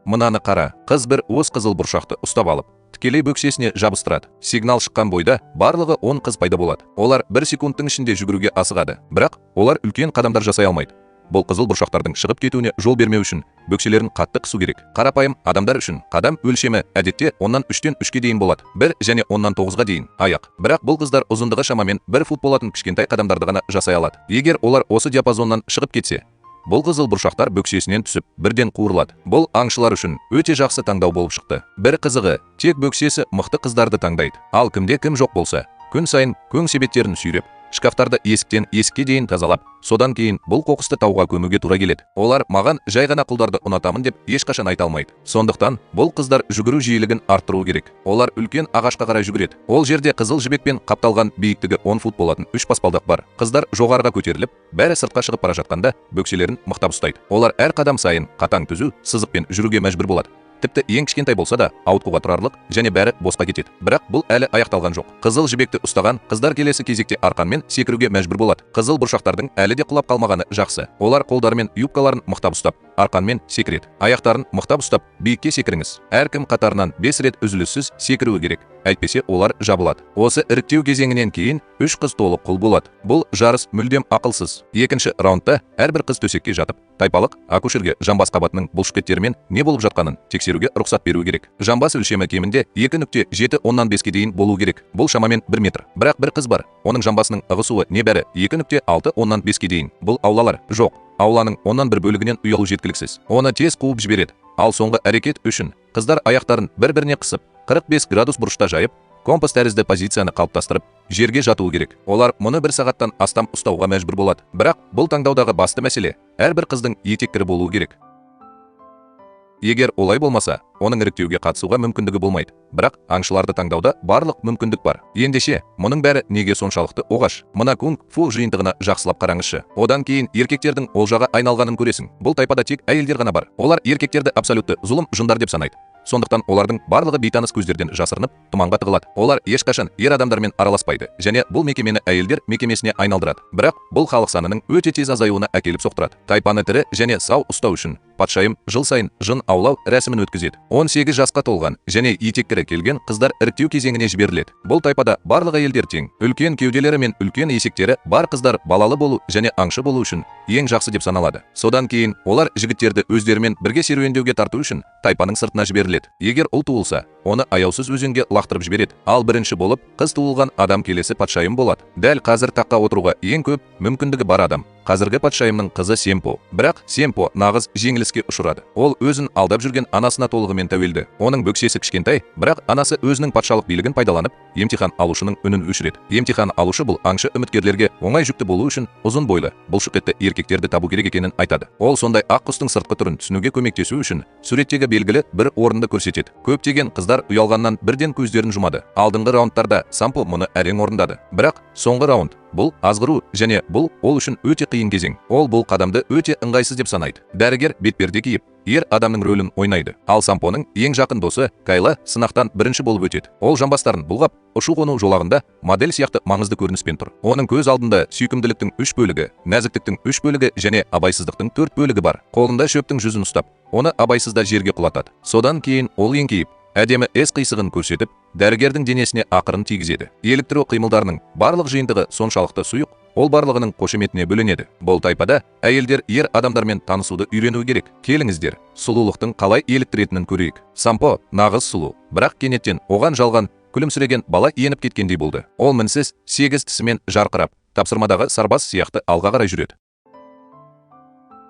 Мынаны қара. Қыз бір уыс қызыл бұршақты ұстап алып, тікелей бөксесіне жабыстырады. Сигнал шыққан бойда барлығы 10 қыз пайда болады. Олар бір секундтың ішінде жүгіруге асығады, бірақ олар үлкен қадамдар жасай алмайды. Бұл қызыл бұршақтардың шығып кетуіне жол бермеу үшін бөкселерін қатты қысу керек. Қарапайым адамдар үшін қадам өлшемі әдетте оннан үштен үшке дейін болады, бір және оннан тоғызға дейін аяқ. Бірақ бұл қыздар ұзындығы шамамен 1 фут болатын кішкентай қадамдарды ғана жасай алады. Егер олар осы диапазоннан шығып кетсе, бұл қызыл бұршақтар бөксесінен түсіп, бірден қуырылады. Бұл аңшылар үшін өте жақсы таңдау болып шықты. Бір қызығы, тек бөксесі мықты қыздарды таңдайды. Ал кімде кім жоқ болса, күн сайын көң себеттерін сүйреп, шкафтарды есіктен есікке дейін тазалап, содан кейін бұл қоқысты тауға көмуге тура келеді. Олар «маған жай ғана құлдарды ұнатамын» деп ешқашан айта алмайды. Сондықтан бұл қыздар жүгіру жиілігін арттыруы керек. Олар үлкен ағашқа қарай жүгіреді. Ол жерде қызыл жібекпен қапталған, биіктігі 10 фут болатын үш баспалдақ бар. Қыздар жоғарыға көтеріліп, бәрі сыртқа шығып бара жатқанда, бөкселерін мықтап ұстайды. Олар әр қадам сайын қатаң түзу сызықпен жүруге мәжбүр болады, тіпті ең кішкентай болса да ауытқуға тұрарлық, және бәрі босқа кетеді. Бірақ бұл әлі аяқталған жоқ. Қызыл жібекті ұстаған қыздар келесі кезекте арқанмен секіруге мәжбүр болады. Қызыл бұршақтардың әлі де құлап қалмағаны жақсы. Олар қолдарымен юбкаларын мықтап ұстап, арқанмен секіреді. Аяқтарын мықтап ұстап, биікке секіріңіз. Әркім қатарынан 5 рет үзіліссіз секіруі керек, әйтпесе олар жабылады. Осы іріктеу кезеңінен кейін үш қыз толық құл болады. Бұл жарыс мүлдем ақылсыз. Екінші раундта әрбір қыз төсекке жатып, тайпалық акушерге жамбас қабатының бұлшықеттерімен не болып жатқанын тексеруге рұқсат беру керек. Жамбас өлшемі кемінде 2,7 5-ке дейін болу керек. Бұл шамамен 1 метр. Бірақ бір қыз бар, оның жамбасының ығысуы небәрі 2,6 5-ке дейін. Бұл аулалар жоқ, ауланың оннан бір бөлігінен ұялу жеткіліксіз. Оны тез қуып жібереді. Ал соңғы әрекет үшін қыздар аяқтарын бір-біріне қысып, 45 градус бұрышта жайып, компас тәрізді позицияны қалыптастырып, жерге жатуы керек. Олар мұны бір сағаттан астам ұстауға мәжбүр болады. Бірақ бұл таңдаудағы басты мәселе: әрбір қыздың етеккірі болуы керек. Егер олай болмаса, оның іріктеуге қатысуға мүмкіндігі болмайды. Бірақ аңшыларды таңдауда барлық мүмкіндік бар. Ендеше мұның бәрі неге соншалықты оғаш? Мына кунг фу жиынтығына жақсылап қараңызшы. Одан кейін еркектердің олжаға айналғанын көресің. Бұл тайпада тек әйелдер ғана бар. Олар еркектерді абсолютті зұлым жындар деп санайды. Сондықтан олардың барлығы бейтаныс көздерден жасырынып, тұманға тығылады. Олар ешқашан ер адамдармен араласпайды және бұл мекемені әйелдер мекемесіне айналдырады. Бірақ бұл халық санының өте тез азаюына әкеліп соқтырады. Тайпаны тірі және сау ұстау үшін патшайым жыл сайын жын аулау рәсімін өткізеді. 18 жасқа толған және етеккірі келген қыздар іріктеу кезеңіне жіберіледі. Бұл тайпада барлық әйелдер тең. Үлкен кеуделері мен үлкен есектері бар қыздар балалы болу және аңшы болу үшін ең жақсы деп саналады. Содан кейін олар жігіттерді өздерімен бірге серуендеуге тарту үшін тайпаның сыртына жіберіледі. Егер ұл туылса, оны аяусыз өзенге лақтырып жібереді. Ал бірінші болып қыз туылған адам келесі патшайым болады. Дәл қазір таққа отыруға ең көп мүмкіндігі бар адам — қазіргі патшайымның қызы Семпо. Бірақ Семпо нағыз жеңіліске ұшырады. Ол өзін алдап жүрген анасына толығымен тәуелді. Оның бөксесі кішкентай, бірақ анасы өзінің патшалық билігін пайдаланып, емтихан алушының үнін өшіреді. Емтихан алушы бұл аңшы үміткерлерге оңай жүкті болу үшін ұзын бойлы, бұлшықетті еркектерді табу керек екенін айтады. Ол сондай ақ құстың сыртқы түрін түсінуге көмектесу үшін суреттегі белгілі бір орынды көрсетеді. Көптеген қыздар ұялғаннан бірден көздерін жұмады. Алдыңғы раундтарда Сампо мұны әрең орындады. Бірақ соңғы раунд — бұл азғыру және бұл ол үшін өте қиын кезең. Ол бұл қадамды өте ыңғайсыз деп санайды. Дәрігер бетперде киіп, ер адамның рөлін ойнайды. Ал Сампоның ең жақын досы Кайла сынақтан бірінші болып өтеді. Ол жамбастарын бұлғап, ұшу қону жолағында модель сияқты маңызды көрініспен тұр. Оның көз алдында сүйкімділіктің үш бөлігі, нәзіктіктің үш бөлігі және абайсыздықтың төрт бөлігі бар. Қолында шөптің жүзін ұстап, оны абайсызда жерге құлатады. Содан кейін ол еңкейіп, әдемі S қисығын көрсетіп, дәрігердің денесіне ақырын тигізеді. Еліктіру қимылдарының барлық жиынтығы соншалықты сұйық, ол барлығының қошеметіне бөленеді. Бұл тайпада әйелдер ер адамдармен танысуды үйренуі керек. Келіңіздер, сұлулықтың қалай еліктіретінін көрейік. Сампо нағыз сұлу, бірақ кенеттен оған жалған күлімсіреген бала еніп кеткендей болды. Ол мінсіз сегіз тісімен жарқырап, тапсырмадағы сарбаз сияқты алға қарай жүреді.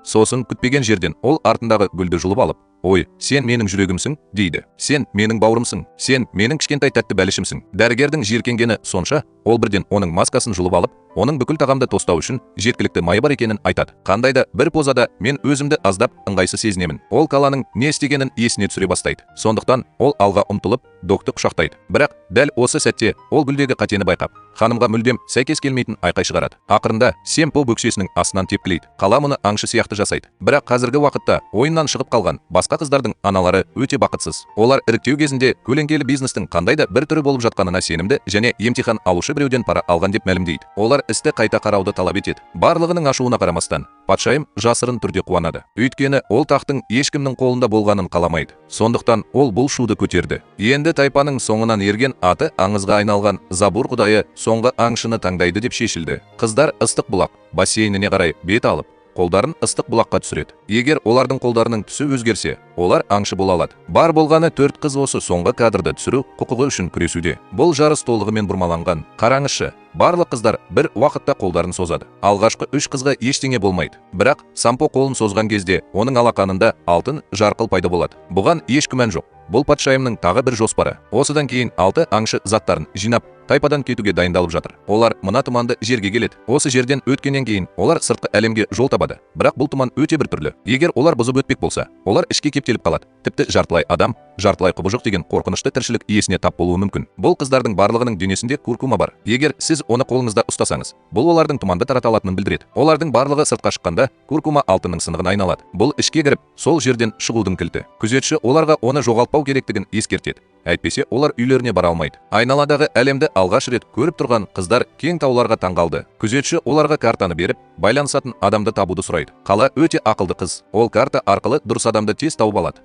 Сосын күтпеген жерден ол артындағы гүлді жұлып алып, «Ой, сен менің жүрегімсің», — дейді. «Сен менің бауырымсың, сен менің кішкентай тәтті бәлішімсің». Дәрігердің жиіркенгені сонша, ол бірден оның маскасын жұлып алып, оның бүкіл тағамды тостау үшін жеткілікті майы бар екенін айтады. Қандай да бір позада мен өзімді аздап ыңғайсыз сезінемін. Ол Каланың не істегенін есіне түсіре бастайды. Сондықтан ол алға ұмтылып, докты құшақтайды. Бірақ дәл осы сәтте ол гүлдегі қатені байқап, ханымға мүлдем сәйкес келмейтін айқай шығарады. Ақырында Семпо бөксесінің астынан тепкілейді. Қала мұны аңшы сияқты жасайды. Бірақ қазіргі уақытта ойыннан шығып қалған басқа қыздардың аналары өте бақытсыз. Олар іріктеу кезінде көлеңкелі бизнестің қандай да бір түрі болып жатқанына сенімді және емтихан алушы біреуден пара алған деп мәлімдейді. Олар істі қайта қарауды талап етеді. Барлығының ашуына қарамастан, Патшайым жасырын түрде қуанады. Өйткені ол тақтың ешкімнің қолында болғанын қаламайды. Сондықтан ол бұл шуды көтерді. Енді тайпаның соңынан ерген аты аңызға айналған Забур құдайы соңғы аңшыны таңдайды деп шешілді. Қыздар ыстық бұлақ бассейніне қарай бет алып, қолдарын ыстық бұлаққа түсіреді. Егер олардың қолдарының түсі өзгерсе, олар аңшы бола алады. Бар болғаны 4 қыз осы соңғы кадрды түсіру құқығы үшін күресуде. Бұл жарыс толығымен бұрмаланған. Қараңызшы, барлық қыздар бір уақытта қолдарын созады. Алғашқы 3 қызға ештеңе болмайды. Бірақ Сампо қолын созған кезде оның алақанында алтын жарқыл пайда болады. Бұған еш күмән жоқ. Бұл патшайымның тағы бір жоспары. Осыдан кейін 6 аңшы заттарын жинап, тайпадан кетуге дайындалып жатыр. Олар мына тұманды жерге келеді. Осы жерден өткеннен кейін олар сыртқы әлемге жол табады. Бірақ бұл тұман өте бір түрлі. Егер олар бұзып өтпек болса, олар ішке кептеліп қалады. Тіпті жартылай адам, жартылай құбыжық деген қорқынышты тіршілік иесіне тап болуы мүмкін. Бұл қыздардың барлығының денесінде куркума бар. Егер сіз оны қолыңызда ұстасаңыз, бұл олардың тұманды тарата алатынын білдіреді. Олардың барлығы сыртқа шыққанда куркума алтынның сынығына айналады. Бұл ішке кіріп, сол жерден шығудың кілті. Күзетші оларға оны жоғалтпау керектігін ескертеді. Әйтпесе олар үйлеріне бара алмайды. Айналадағы әлемді алғаш рет көріп тұрған қыздар кең тауларға таңғалды. Күзетші оларға картаны беріп, байланысатын адамды табуды сұрайды. Қала өте ақылды қыз. Ол карта арқылы дұрыс адамды тез тауып алады.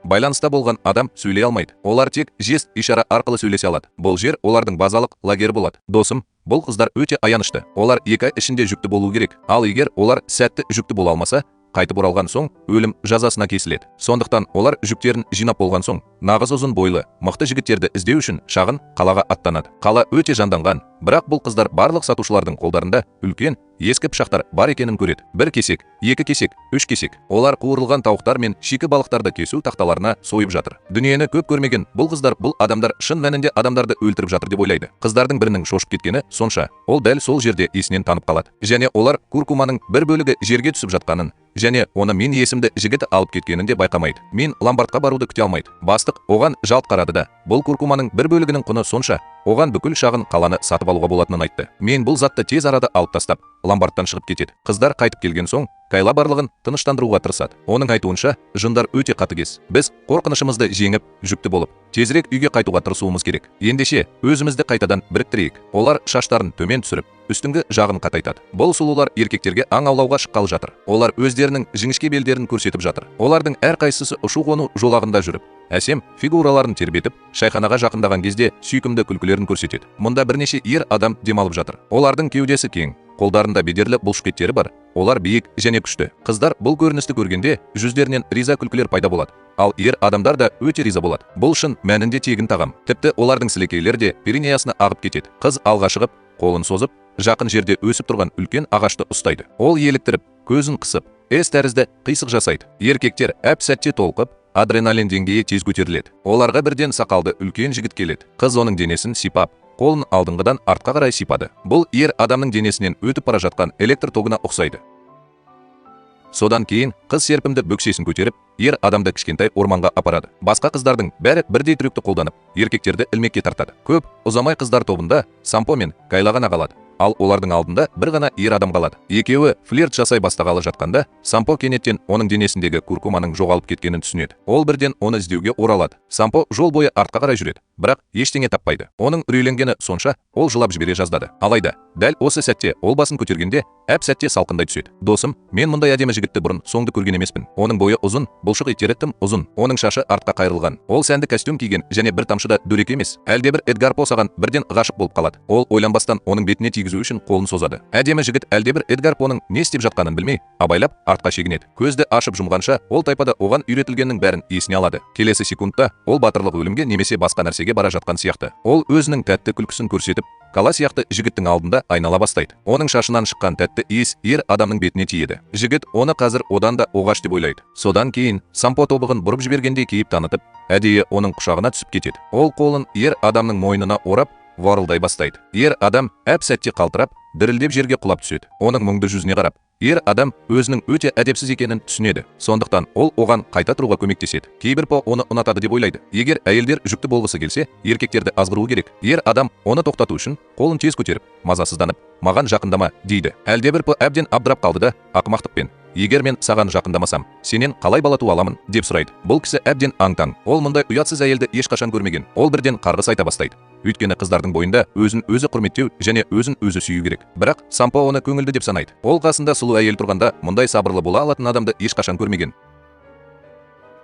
Байланыста болған адам сөйлей алмайды. Олар тек жест ишара арқылы сөйлесе алады. Бұл жер олардың базалық лагері болады. Досым, бұл қыздар өте аянышты. Олар 2 ай ішінде жүкті болу керек. Ал егер олар сәтті жүкті бола алмаса, қайтып оралған соң өлім жазасына кесіледі. Сондықтан олар жүктерін жинап болған соң, нағыз ұзын бойлы, мықты жігіттерді іздеу үшін шағын қалаға аттанады. Қала өте жанданған, бірақ бұл қыздар барлық сатушылардың қолдарында үлкен, ескі пышақтар бар екенін көреді. 1 кесек, 2 кесек, 3 кесек. Олар қуырылған тауықтар мен шикі балықтарды кесу тақталарына сойып жатыр. Дүниені көп көрмеген бұл қыздар бұл адамдар шын мәнінде адамдарды өлтіріп жатыр деп ойлайды. Қыздардың бірінің шошып кеткені сонша, ол дәл сол жерде есінен танып қалады. Және олар куркуманың бір бөлігі жерге түсіп жатқанын, және оны мен есімді жігіт алып кеткенін де байқамайды. Мен ломбардқа баруды күте алмайды. Бастық оған жалт қарады да, бұл куркуманың бір бөлігінің құны сонша, оған бүкіл шағын қаланы сатып алуға болатынын айтты. Мен бұл затты тез арада алып тастап, ломбардтан шығып кетеді. Қыздар қайтып келген соң, Кайла барлығын тыныштандыруға тырысады. Оның айтуынша, жындар өте қатыгез. Біз қорқынышымызды жеңіп, жүкті болып, тезірек үйге қайтуға тырысуымыз керек. Ендеше, өзімізді қайтадан біріктірейік. Олар шаштарын төмен түсіріп, үстіңгі жағын қатайтады. Бұл сұлулар еркектерге аң аулауға шыққалы жатыр. Олар өздерінің жіңішке белдерін көрсетіп жатыр. Олардың әрқайсысы ұшу-қону жолағында жүріп, әсем фигураларын тербетіп, шайханаға жақындаған кезде сүйкімді күлкілерін көрсетеді. Мұнда бірнеше ер адам демалып жатыр. Олардың кеудесі кең, қолдарында бедерлі бұлшықеттері бар. Олар биік және күшті. Қыздар бұл көріністі көргенде жүздерінен риза күлкілер пайда болады. Ал ер адамдар да өте риза болады. Бұл шын мәнінде тегін тағам. Тіпті олардың сілекейлері де перинеясына ағып кетеді. Қыз алға шығып, қолын созып, жақын жерде өсіп тұрған үлкен ағашты ұстайды. Ол еліктіріп, көзін қысып, эс тәрізді қисық жасайды. Еркектер әп-сәтте толқып, адреналин деңгейі тез көтеріледі. Оларға бірден сақалды үлкен жігіт келеді. Қыз оның денесін сипап, қолын алдыңғыдан артқа қарай сипады. Бұл ер адамның денесінен өтіп бара жатқан электр тогына ұқсайды. Содан кейін қыз серпімді бөксесін көтеріп, ер адамды кішкентай орманға апарады. Басқа қыздардың бәрі бірдей трюкті қолданып, еркектерді ілмекке тартады. Көп ұзамай қыздар тобында Сампо мен Кайла ғана қалады. Ал олардың алдында бір ғана ер адам қалады. Екеуі флирт жасай бастағалы жатқанда, Сампо кенеттен оның денесіндегі куркуманың жоғалып кеткенін түсінеді. Ол бірден оны іздеуге оралады. Сампо жол бойы артқа қарай жүреді, бірақ ештеңе таппайды. Оның үрейленгені сонша, ол жылап жібере жаздады. Алайда, дәл осы сәтте ол басын көтергенде, әп-сәтте салқындай түседі. Досым, мен мұндай әдемі жігітті бұрын соңды көрген емеспін. Оның бойы ұзын, бұлшық еттері тым ұзын. Оның шашы артқа қайырылған. Ол сәнді костюм киген және бір тамшы да дөрекі емес. Әлдебір Эдгар По саған бірден ғашық болып қалады. Ол ойланбастан оның бетіне тигізу үшін қолын созады. Әдемі жігіт әлдебір Эдгар Поның не істеп жатқанын білмей, абайлап артқа шегінеді. Көзді ашып жұмғанша ол тайпада оған үйретілгеннің бәрін есіне алады. Келесі секундта ол батырлық өлімге немесе басқа нәрсеге бара жатқан сияқты. Ол өзінің тәтті күлкісін көрсетіп, Кала сияқты жігіттің алдында айнала бастайды. Оның шашынан шыққан тәтті иіс ер адамның бетіне тиеді. Жігіт оны қазір одан да оғаш деп ойлайды. Содан кейін Сампо тобығын бұрып жібергендей кейіп танытып, әдейі оның құшағына түсіп кетеді. Ол қолын ер адамның мойнына орап, варылдай бастайды. Ер адам әп-сәтте қалтырап, дірілдеп жерге құлап түседі. Оның мұңды жүзіне қарап, ер адам өзінің өте әдепсіз екенін түсінеді. Сондықтан ол оған қайта тұруға көмектеседі. Кейбір По оны ұнатады деп ойлайды. Егер әйелдер жүкті болғысы келсе, еркектерді азғыруы керек. Ер адам оны тоқтату үшін қолын тез көтеріп, мазасызданып, маған жақындама дейді. Әлдебір По әбден абдырап қалды да, ақымақтықпен Егер мен саған жақындамасам, сенен қалай бала туа аламын?» деп сұрайды. Бұл кісі әбден аң-таң. Ол мұндай ұятсыз әйелді ешқашан көрмеген. Ол бірден қарғыс айта бастайды. Өйткені қыздардың бойында өзін өзі құрметтеу және өзін өзі сүю керек. Бірақ Сампо оны көңілді деп санайды. Ол қасында сұлу әйел тұрғанда мұндай сабырлы бола алатын адамды ешқашан көрмеген.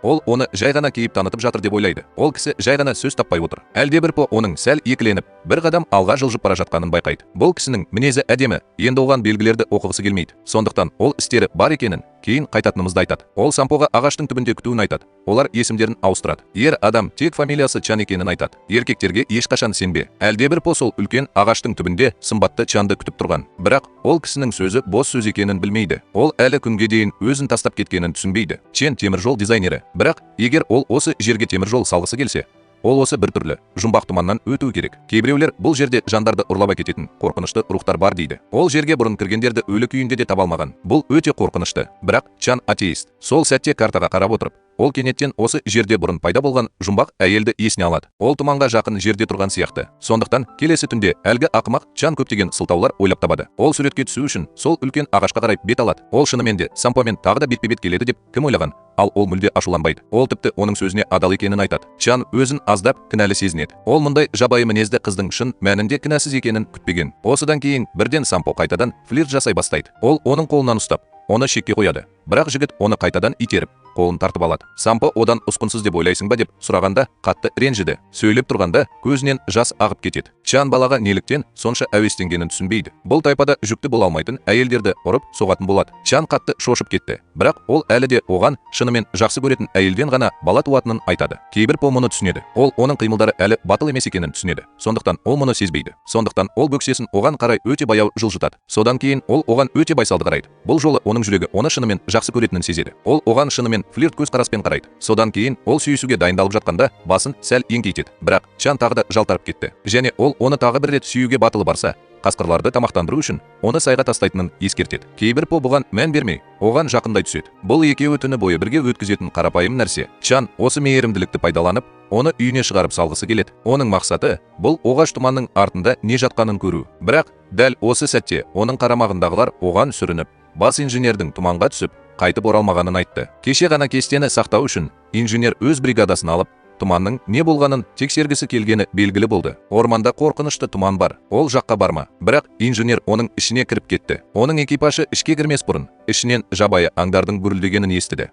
Ол оны жай ғана кейіп танытып жатыр деп ойлайды. Ол кісі жай ғана сөз таппай отыр. Әлдебір По оның сәл екіленіп, бір қадам алға жылжып бара жатқанын байқайды. Бұл кісінің мінезі әдемі, енді оған белгілерді оқығысы келмейді. Сондықтан ол істері бар екенін, кейін қайтатынымызды айтады. Ол Сампоға ағаштың түбінде күтуін айтады. Олар есімдерін ауыстырады. Ер адам тек фамилиясы Чан екенін айтады. Еркектерге ешқашан сенбе. Әлдебір По сол үлкен ағаштың түбінде сымбатты Чанды күтіп тұрған. Бірақ ол кісінің сөзі бос сөз екенін білмейді. Ол әлі күнге дейін өзін тастап кеткенін түсінбейді. Чен теміржол дизайнері. Бірақ егер ол осы жерге теміржол салғысы келсе, ол осы бір түрлі жұмбақ тұманнан өтуі керек. Кейбіреулер бұл жерде жандарды ұрлап әкететін қорқынышты рухтар бар дейді. Ол жерге бұрын кіргендерді өлі күйінде де таба алмаған. Бұл өте қорқынышты. Бірақ Чан атеист. Сол сәтте картаға қарап отырып, ол кенеттен осы жерде бұрын пайда болған жұмбақ әйелді есіне алады. Ол тұманға жақын жерде тұрған сияқты. Сондықтан келесі түнде әлгі ақымақ Чан көптеген сылтаулар ойлап табады. Ол суретке түсу үшін сол үлкен ағашқа қарай бет алады. Ол шынымен де Сампомен тағы да бетпе-бет келеді деп кім ойлаған? Ал ол мүлде ашуланбайды. Ол тіпті оның сөзіне адал екенін айтады. Чан өзін аздап кінәлі сезінеді. Ол мұндай жабайы мінезді қыздың шын мәнінде кінәсіз екенін күтпеген. Осыдан кейін бірден Сампо қайтадан флирт жасай бастайды. Ол оның қолынан ұстап, оны шекке қояды. Бірақ жігіт оны қайтадан итеріп, қолын тартып алады. Сампо одан ұсқынсыз деп ойлайсың ба деп сұрағанда қатты ренжіді. Сөйлеп тұрғанда көзінен жас ағып кетеді. Чан балаға неліктен сонша әуестенгенін түсінбейді. Бұл тайпада жүкті бола алмайтын әйелдерді ұрып соғатын болады. Чан қатты шошып кетті. Бірақ ол әлі де оған шынымен жақсы көретін әйелден ғана бала туатынын айтады. Кейбір По мұны түсінеді. Ол оның қимылдары әлі батыл емес екенін түсінеді. Сондықтан ол мұны сезбейді. Сондықтан ол бөксесін оған қарай өте баяу жылжытады. Содан кейін ол оған өте байсалды қарайды. Бұл жолы оның жүрегі оны шынымен жақсы көретінін сезеді. Ол оған шынымен флирт көзқараспен қарайды. Содан кейін ол сүйісуге дайындалып жатқанда басын сәл еңкейтеді. Бірақ Чан тағы да жалтарып кетті. Және ол оны тағы бір рет сүюге батылы барса, қасқырларды тамақтандыру үшін оны сайға тастайтынын ескертеді. Кейбір По бұған мән бермей, оған жақындай түседі. Бұл екеуі түні бойы бірге өткізетін қарапайым нәрсе. Чан осы мейірімділікті пайдаланып, оны үйіне шығарып салғысы келеді. Оның мақсаты бұл оғаш тұманның артында не жатқанын көру. Бірақ дәл осы сәтте оның қарамағындағылар оған сүрініп, бас инженердің тұманға түсіп, қайтып оралмағанын айтты. Кеше ғана кестені сақтау үшін инженер өз бригадасын алып, тұманның не болғанын тексергісі келгені белгілі болды. Орманда қорқынышты тұман бар. Ол жаққа барма. Бірақ инженер оның ішіне кіріп кетті. Оның экипажы ішке кірмес бұрын ішінен жабайы аңдардың гүрілдегенін естіді.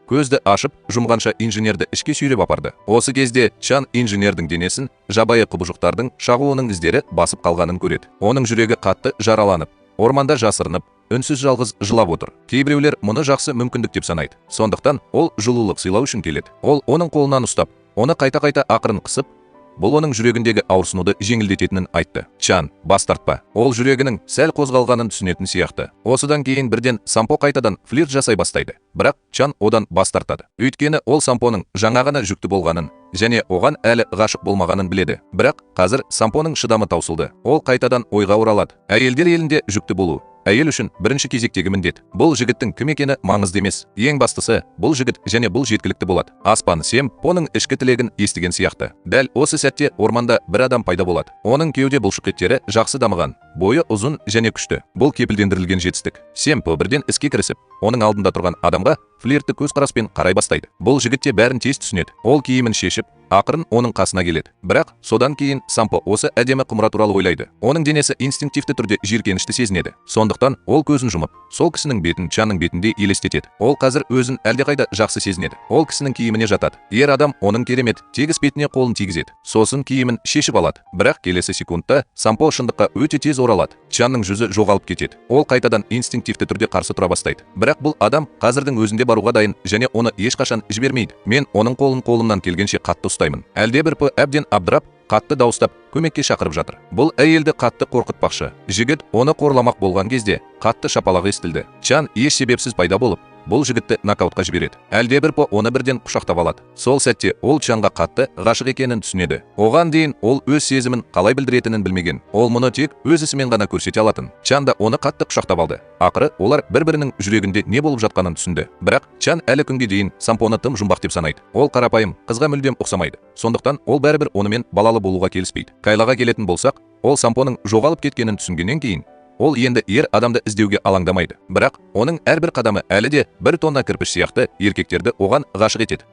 Көзді ашып, жұмғанша инженерді ішке сүйреп апарды. Осы кезде Чан инженердің денесін жабайы құбыжықтардың шағуының іздері басып қалғанын көреді. Оның жүрегі қатты жараланып, орманда жасырынып, үнсіз жалғыз жылап отыр. Кейбіреулер мұны жақсы мүмкіндік деп санайды. Сондықтан ол жылулық сыйлау үшін келеді. Ол оның қолынан ұстап, оны қайта-қайта ақырын қысып, бұл оның жүрегіндегі ауырсынуды жеңілдететінін айтты. Чан, бас тартпа. Ол жүрегінің сәл қозғалғанын түсінетін сияқты. Осыдан кейін бірден Сампо қайтадан флирт жасай бастайды. Бірақ Чан одан бас тартады. Өйткені ол Сампоның жаңа ғана жүкті болғанын және оған әлі ғашық болмағанын біледі. Бірақ қазір Сампоның шыдамы таусылды. Ол қайтадан ойға оралады. Әйелдер елінде жүкті болу әйел үшін бірінші кезектегі міндет. Бұл жігіттің кім екені маңызды емес. Ең бастысы, бұл жігіт және бұл жеткілікті болады. Аспан Сампоның ішкі тілегін естіген сияқты. Дәл осы сәтте орманда бір адам пайда болады. Оның кеуде бұлшықеттері жақсы дамыған, бойы ұзын және күшті. Бұл кепілдендірілген жетістік. Сампо бірден іске кірісіп, оның алдында тұрған адамға флиртті көзқараспен қарай бастайды. Бұл жігіт те бәрін тез түсінеді. Ол киімін шешіп, ақырын оның қасына келеді. Бірақ содан кейін Сампо осы әдемі құмыра туралы ойлайды. Оның денесі инстинктивті түрде жиіркенішті сезінеді. Сондықтан ол көзін жұмып, сол кісінің бетін Чанның бетіндей елестетеді. Ол қазір өзін әлдеқайда жақсы сезінеді. Ол кісінің киіміне жатады. Ер адам оның керемет тегіс бетіне қолын тигізеді. Сосын киімін шешіп алады. Бірақ келесі секундта Сампо шындыққа өте тез оралады. Чанның жүзі жоғалып кетеді. Ол қайтадан инстинктивті түрде қарсы тұра бастайды. Бірақ бұл адам қазірдің өзінде баруға дайын және оны ешқашан жібермейді. Мен оның қолын қолымнан келгенше қатты ұстаймын. Әлдебір П әбден абдырап, қатты дауыстап көмекке шақырып жатыр. Бұл әйелді қатты қорқытпақшы. Жігіт оны қорламақ болған кезде қатты шапалақ естілді. Чан еш себепсіз пайда болып, бұл жігітті нокаутқа жібереді. Әлдебір По оны бірден құшақтап алады. Сол сәтте ол Чанға қатты ғашық екенін түсінеді. Оған дейін ол өз сезімін қалай білдіретінін білмеген. Ол мұны тек өз ісімен ғана көрсете алатын. Чан да оны қатты құшақтап алды. Ақыры олар бір-бірінің жүрегінде не болып жатқанын түсінді. Бірақ Чан әлі күнге дейін Сампоны тым жұмбақ деп санайды. Ол қарапайым қызға мүлдем ұқсамайды. Сондықтан ол бәрібір онымен балалы болуға келіспейді. Кайлаға келетін болсақ, ол Сампоның жоғалып кеткенін түсінгеннен кейін Ол енді ер адамды іздеуге алаңдамайды. Бірақ оның әрбір қадамы әлі де бір тонна кірпіш сияқты еркектерді оған ғашық етеді.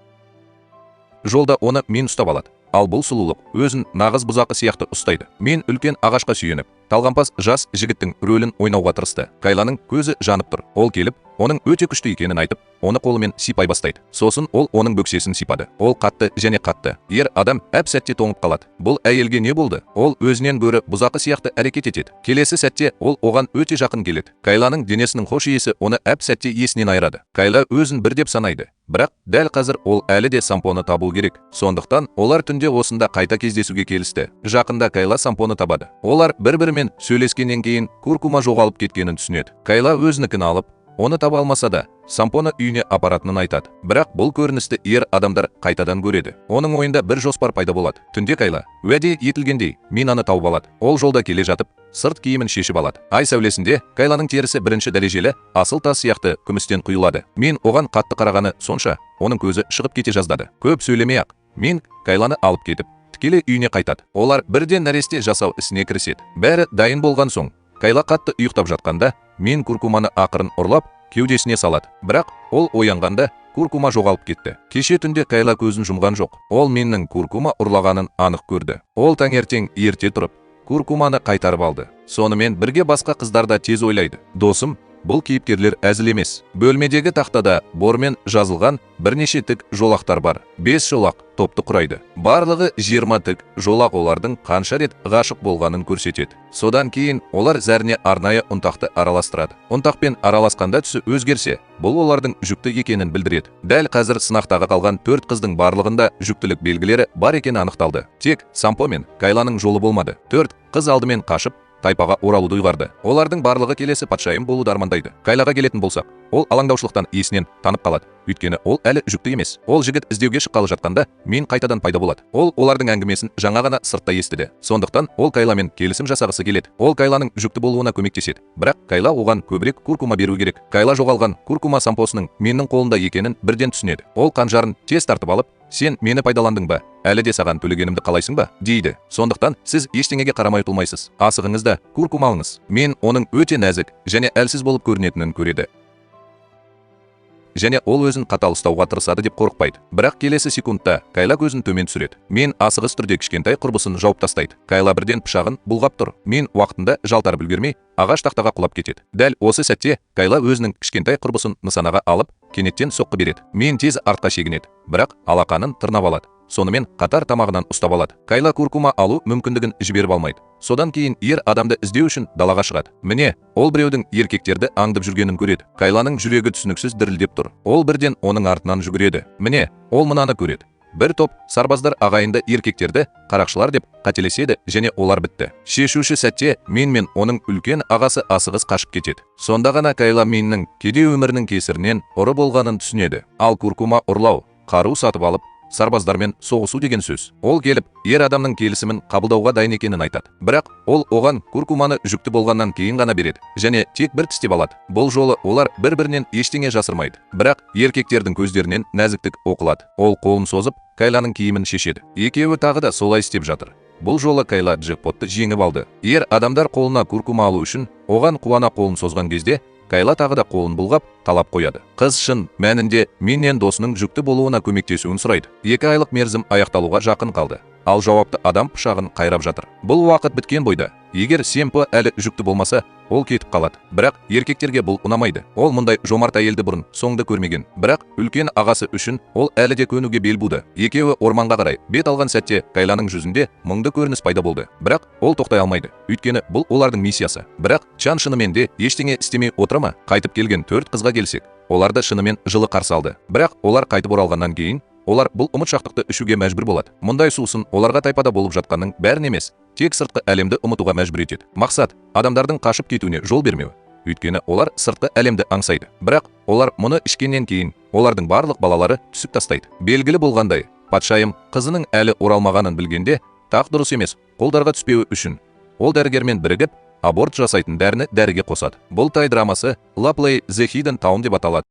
Жолда оны Мин ұстап алады. Ал бұл сұлулық өзін нағыз бұзақы сияқты ұстайды. Мен үлкен ағашқа сүйеніп, талғампаз жас жігіттің рөлін ойнауға тырысты. Кайланың көзі жанып тұр. Ол келіп, оның өте күшті екенін айтып, оны қолымен сипай бастайды. Сосын ол оның бөксесін сипады. Ол қатты және қатты. Ер адам әп сәтте тоңып қалады. Бұл әйелге не болды? Ол өзінен гөрі бұзақы сияқты әрекет етеді. Келесі сәтте ол оған өте жақын келеді. Кайланың денесінің хош иісі оны әп сәтте есінен айырады. Кайла өзін бір деп санайды. Бірақ дәл қазір ол әлі де Сампоны табу керек. Сондықтан олар түнде осында қайта кездесуге келісті. Жақында Кайла Сампоны табады. Олар бір-бірімен сөйлескеннен кейін куркума жоғалып кеткенін түсінеді. Кайла өзінікін алып, оны таба алмаса да, Сампоны үйіне апаратынын айтады. Бірақ бұл көріністі ер адамдар қайтадан көреді. Оның ойында бір жоспар пайда болады. Түнде Кайла уәде етілгендей Минаны тауып алады. Ол жолда келе жатып, сырт киімін шешіп алады. Ай сәулесінде Кайланың терісі бірінші дәрежелі асыл тас сияқты күмістен құйылады. Мин оған қатты қарағаны сонша, оның көзі шығып кете жаздады. Көп сөйлемей-ақ, Мин Кайланы алып кетіп, тікелей үйіне қайтады. Олар бірден нәресте жасау ісіне кіріседі. Бәрі дайын болған соң, Кайла қатты ұйықтап жатқанда, Мин куркуманы ақырын ұрлап, кеудесіне салады. Бірақ ол оянғанда куркума жоғалып кетті. Кеше түнде Кайла көзін жұмған жоқ. Ол Миннің куркума ұрлағанын анық көрді. Ол таңертең ерте тұрып, куркуманы қайтарып алды. Сонымен бірге басқа қыздар да тез ойлайды. Досым, бұл кейіпкерлер әзіл емес. Бөлмедегі тақтада бормен жазылған бірнеше тік жолақтар бар. 5 жолақ топты құрайды. Барлығы 20 тік жолақ олардың қанша рет ғашық болғанын көрсетеді. Содан кейін олар зәріне арнайы ұнтақты араластырады. Ұнтақпен араласқанда түсі өзгерсе, бұл олардың жүкті екенін білдіреді. Дәл қазір сынақтағы қалған 4 қыздың барлығында жүктілік белгілері бар екені анықталды. Тек Сампо мен Кайланың жолы болмады. 4 қыз алдымен қашып, тайпаға оралуды ұйғарды. Олардың барлығы келесі патшайым болуды армандайды. Кайлаға келетін болсақ, ол алаңдаушылықтан есінен танып қалады. Өйткені ол әлі жүкті емес. Ол жігіт іздеуге шыққалы жатқанда, Мин қайтадан пайда болады. Ол олардың әңгімесін жаңа ғана сыртта естіді. Сондықтан ол Кайламен келісім жасағысы келеді. Ол Кайланың жүкті болуына көмектеседі. Бірақ Кайла оған көбірек куркума беру керек. Кайла жоғалған куркума сампосының Миннің қолында екенін бірден түсінеді. Ол қанжарын тез тартып алып, сен мені пайдаландың ба? Әлі де саған төлегенімді қалайсың ба? Дейді. Сондықтан сіз ештеңеге қарамай ұтылмайсыз. Асығыңыз да куркума алыңыз. Мин оның өте нәзік және әлсіз болып көрінетінін көреді. Және ол өзін қатал ұстауға тырысады деп қорықпайды. Бірақ келесі секундта Кайла көзін төмен түсіреді. Мин асығыс түрде кішкентай құрбысын жауып тастайды. Кайла бірден пышағын бұлғап тұр. Мин уақытында жалтарып үлгермей, ағаш тақтаға құлап кетеді. Дәл осы сәтте Кайла өзінің кішкентай құрбысын нысанаға алып, кенеттен соққы береді. Мин тез артқа шегінеді, бірақ алақанын тырнап алады. Сонымен қатар тамағынан ұстап алады. Кайла куркума алу мүмкіндігін жіберіп алмайды. Содан кейін ер адамды іздеу үшін далаға шығады. Міне, ол біреудің еркектерді аңдып жүргенін көреді. Кайланың жүрегі түсініксіз дірілдеп тұр. Ол бірден оның артынан жүгіреді. Міне, ол мынаны көреді. Бір топ сарбаздар ағайынды еркектерді қарақшылар деп қателеседі және олар бітті. Шешуші сәтте Мин мен оның үлкен ағасы асығыс қашып кетеді. Сонда ғана Кайла Миннің кедей өмірінің кесірінен ұры болғанын түсінеді. Ал куркума ұрлау, қару сатып алып, сарбаздармен соғысу деген сөз. Ол келіп, ер адамның келісімін қабылдауға дайын екенін айтады. Бірақ ол оған куркуманы жүкті болғаннан кейін ғана береді және тек бір тістеп алады. Бұл жолы олар бір-бірінен ештеңе жасырмайды. Бірақ еркектердің көздерінен нәзіктік оқылады. Ол қолын созып, Кайланың киімін шешеді. Екеуі тағы да солай істеп жатыр. Бұл жолы Кайла джекпотты жеңіп алды. Ер адамдар қолына куркума алу үшін оған қуана қолын созған кезде, Кайла тағы да қолын бұлғап, талап қояды. Қыз шын мәнінде Миннен досының жүкті болуына көмектесуін сұрайды. 2 айлық мерзім аяқталуға жақын қалды. Ал жауапты адам пышағын қайрап жатыр. Бұл уақыт біткен бойда, егер Семпо әлі жүкті болмаса, ол кетіп қалады. Бірақ еркектерге бұл ұнамайды. Ол мұндай жомарт әйелді бұрын соңды көрмеген. Бірақ үлкен ағасы үшін ол әлі де көнуге бел буды. Екеуі орманға қарай бет алған сәтте Кайланың жүзінде мұңды көрініс пайда болды. Бірақ ол тоқтай алмайды. Өйткені бұл олардың миссиясы. Бірақ Чан шынымен де ештеңе істемей отыра ма? Қайтып келген 4 қызға келсек, оларды шынымен жылы қарсы алды. Бірақ олар қайтып оралғаннан кейін олар бұл ұмытшақтықты ішуге мәжбүр болады. Мұндай сусын оларға тайпада болып жатқанның бәрін емес, тек сыртқы әлемді ұмытуға мәжбүр етеді. Мақсат адамдардың қашып кетуіне жол бермеу. Өйткені олар сыртқы әлемді аңсайды. Бірақ олар мұны ішкеннен кейін олардың барлық балалары түсіп тастайды. Белгілі болғандай, патшайым қызының әлі оралмағанын білгенде, тақ дұрыс емес, қолдарға түспеуі үшін ол дәрігермен бірігіп аборт жасайтын дәріні дәріге қосады. Бұл тай драмасы La Play The Hidden Town деп аталады.